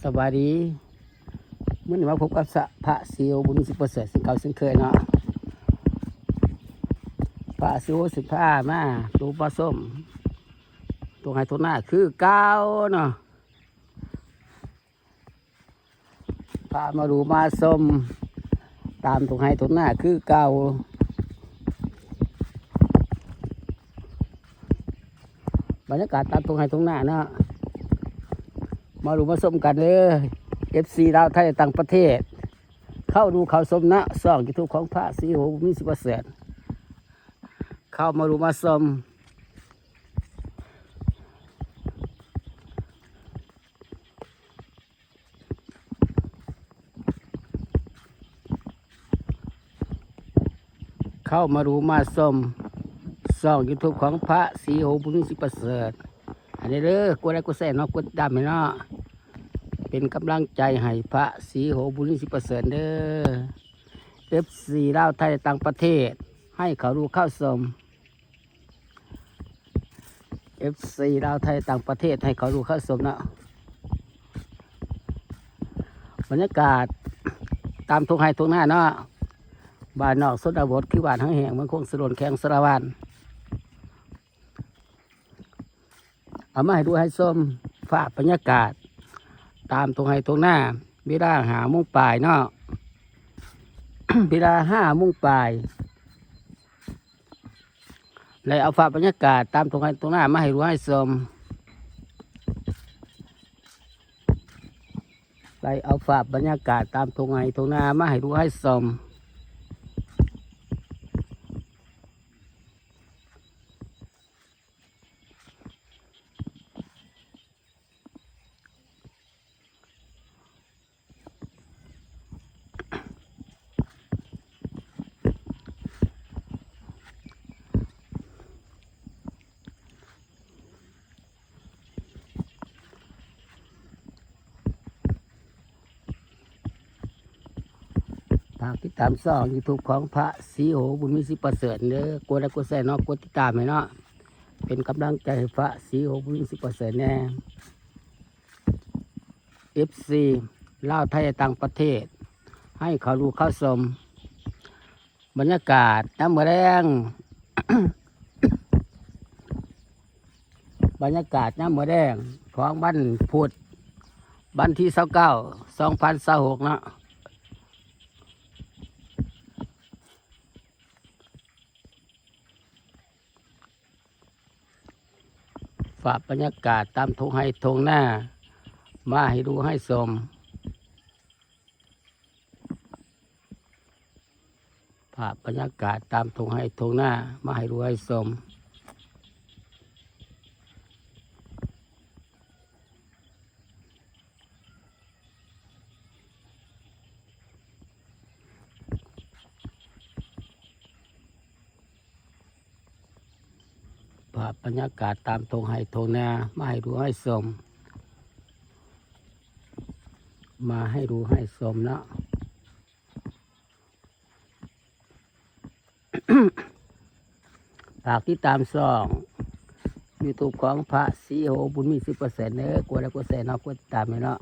ສະບາຍດີ ມື້ນີ້ມາພົບກັບສະ ພະສີໂຫ ບຸນມີ ສິບປະເສີດ ເຊັ່ນເກົ່າເຊັ່ນເຄີຍເນາະ. ພະສີໂຫຊິພາມາດູມາຊົມທົ່ງໄຮ່ທົ່ງນາຄືເກົ່າເນາະ. ພາມາດູມາຊົມຕາມທົ່ງໄຮ່ທົ່ງນາຄືເກົ່າ. ບັນຍາກາດຕາມທົ່ງໄຮ່ທົ່ງນາເນາະ ມາດູມາຊົມກັນເດີ ເອັຟຊີ ລາວ ໄທ ຕ່າງປະເທດ ເຂົ້າດູເຂົ້າຊົມເນາະ ຊ່ອງຢູທູບຂອງພະສີໂຫ ບຸນມີ ສິບປະເສີດ ເຂົ້າມາດູມາຊົມ. ເຂົ້າມາດູມາຊົມຊ່ອງຢູທູບຂອງພະສີໂຫ ບຸນມີ ສິບປະເສີດ ອັນນີ້ເດີ ກົດໄລກົດແຊເນາະ ກົດຕິດຕາມໃຫ້ເນາະ ເປັນກຳລັງໃຈໃຫ້ພະສີໂຫ ບຸນມີ ສິບປະເສີດເດີ ເອັຟຊີ ລາວ ໄທ ຕ່າງປະເທດ ໃຫ້ເຂົ້າດູເຂົ້າຊົມ. ເອັຟຊີ ລາວ ໄທ ຕ່າງປະເທດ ໃຫ້ເຂົ້າດູເຂົ້າຊົມເນາະ. ບັນຍາກາດຕາມທົ່ງໄຮ່ທົ່ງນາເນາະ ບ້ານນອກຊົນນະບົດ ຄືບ້ານຫາງແຫ້ງ ເມືອງຄົງສະໂດນ ແຂວງສາລະວັນ ເອົາມາໃຫ້ດູໃຫ້ຊົມ ພາບບັນຍາກາດຕາມທົ່ງໄຮ່ທົ່ງນາ ເວລາຫ້າໂມງປາຍເນາະ ເວລາຫ້າໂມງປາຍ ແລະ ເອົາພາບບັນຍາກາດຕາມທົ່ງໄຮ່ທົ່ງນາມາໃຫ້ດູໃຫ້ຊົມ ໄດ້ເອົາພາບບັນຍາກາດຕາມທົ່ງໄຮ່ທົ່ງນາມາໃຫ້ດູໃຫ້ຊົມ. ຝາກຕິດຕາມຊ່ອງຢູທູບຂອງພະສີໂຫ ບຸນມີ ສິບປະເສີດເດີ ກົດໄລກົດແຊເນາະ ກົດຕິດຕາມໃຫ້ເນາະ ເປັນກຳລັງໃຈໃຫ້ພະສີໂຫ ບຸນມີ ສິບປະເສີດແດ່. ເອັຟຊີ ລາວ ໄທ ຕ່າງປະເທດ ໃຫ້ເຂົ້າດູເຂົ້າຊົມ ບັນຍາກາດຍາມມື້ແລງ ບັນຍາກາດຍາມມື້ແລງຂອງວັນພຸດ ວັນທີຊາວເກົ້າ ສອງພັນຊາວຫົກເນາະ. ພາບບັນຍາກາດຕາມທົ່ງໄຮ່ທົ່ງນາ ມາໃຫ້ດູໃຫ້ຊົມ ພາບບັນຍາກາດຕາມທົ່ງໄຮ່ທົ່ງນາ ມາໃຫ້ດູໃຫ້ຊົມ. ພາບບັນຍາກາດຕາມທົ່ງໄຮ່ທົ່ງນາ ມາໃຫ້ດູໃຫ້ຊົມ ມາໃຫ້ດູໃຫ້ຊົມເນາະ. ຝາກຕິດຕາມຊ່ອງຢູທູບຂອງພະສີໂຫ ບຸນມີ ສິບປະເສີດເດີ ກົດໄລກົດແຊເນາະ ກົດຕິດຕາມໃຫ້ເນາະ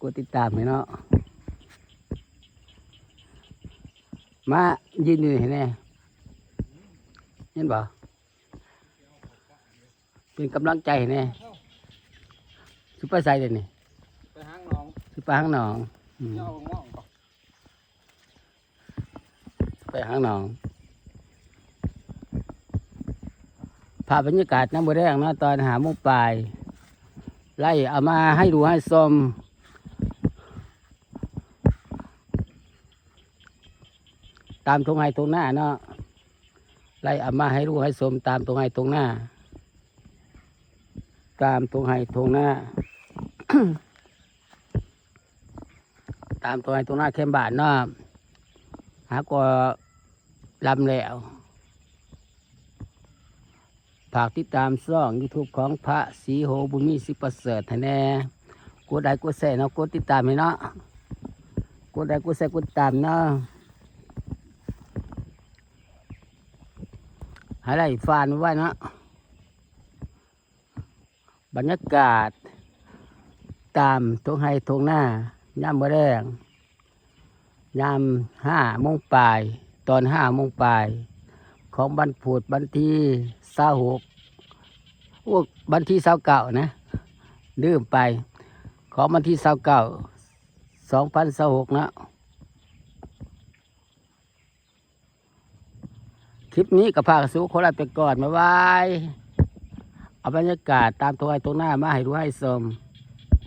ກົດຕິດຕາມໃຫ້ເນາະ. ມາຢືນຢູ່ນີ້ໃຫ້ແດ່ ເຫັນບໍ່? ເປັນກຳລັງໃຈໃຫ້ແດ່. ຊິໄປໃສເດນີ້? ໄປຫາງໜອງ ຊິໄປຫາງໜອງ. ອືມ ເຈົ້າງ່ວງບໍ່? ໄປຫາງໜອງ. ພາບບັນຍາກາດຍາມມື້ແລງເນາະ ຕອນຫ້າໂມງປາຍ ໄລ່ເອົາມາໃຫ້ດູໃຫ້ຊົມ ຕາມທົ່ງໄຮ່ທົ່ງນາເນາະ ໄລ່ເອົາມາໃຫ້ດູໃຫ້ຊົມຕາມທົ່ງໄຮ່ທົ່ງນາ ຕາມທົ່ງໄຮ່ທົ່ງນາ ຕາມທົ່ງໄຮ່ທົ່ງນາແຄມບ້ານເນາະ ຫາກໍລຳແລ້ວ. ຝາກຕິດຕາມຊ່ອງຢູທູບຂອງພະສີໂຫ ບຸນມີ ສິບປະເສີດໃຫ້ແດ່ ກົດໄລກົດແຊເນາະ ກົດຕິດຕາມໃຫ້ເນາະ ກົດໄລກົດແຊ ກົດຕິດຕາມເນາະ ໃຫ້ໄດ້ຟານໄວ້ເນາະ. ບັນຍາກາດ ຕາມທົ່ງໄຮ່ທົ່ງນາ ຍາມມື້ແລງ ຍາມຫ້າໂມງປາຍ ຕອນຫ້າໂມງປາຍ ຂອງວັນພຸດ ວັນທີຊາວຫົກ ໂອ້ ວັນທີຊາວເກົ້ານະ ລືມໄປ ຂອງວັນທີຊາວເກົ້າ ສອງພັນຊາວຫົກເນາະ. ຄລິບນີ້ກໍພາສູ່ໂຄລາດໄປກ່ອນ ບາຍບາຍ. ເອົາບັນຍາກາດຕາມທົ່ງໄຮ່ທົ່ງນາມາໃຫ້ດູໃຫ້ຊົມ.